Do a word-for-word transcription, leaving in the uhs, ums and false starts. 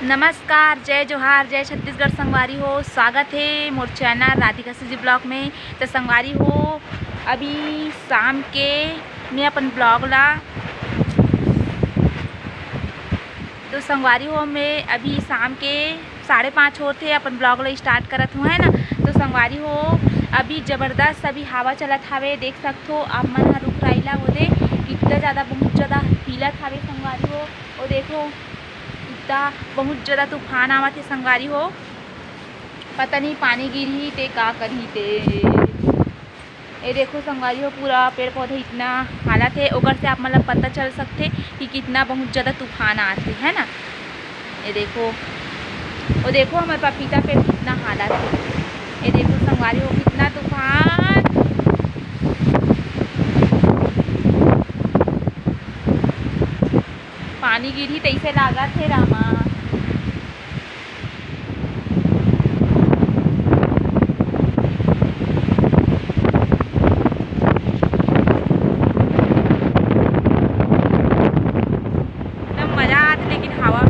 नमस्कार, जय जोहार, जय छत्तीसगढ़ संगवारी हो। स्वागत हे मोर चैनल राधिका सीजी ब्लॉग में। तो संगवारी हो, अभी शाम के मैं अपन ब्लॉग ला, तो संगवारी हो, मैं अभी शाम के साढ़े पाँच होत हे, अपन ब्लॉग ला स्टार्ट करत हूँ, है ना। तो संगवारी हो, अभी जबरदस्त अभी हवा चलत हावे, देख सकथो आप मन ह रुख राई ला, वो दे कितना ज़्यादा, बहुत ज़्यादा हिलत हावे संगवारी हो। वो देखो, इतना बहुत ज़्यादा तूफान आवत हे संगवारी हो, पता नहीं पानी गिरही ते का करही ते। ये देखो संगवारी हो, पूरा पेड़ पौधे इतना हालत हे, ओकर से आप मतलब पता चल सकथे कि कितना बहुत ज़्यादा तूफान आत हे, है ना। ये देखो, वो देखो, हमर पपीता पेड़ कितना हालत हे। ये देखो संगवारी हो, कितना तूफान, पानी गिरही तैसे लागत हे रामा। एकदम मजा आत, लेकिन हवा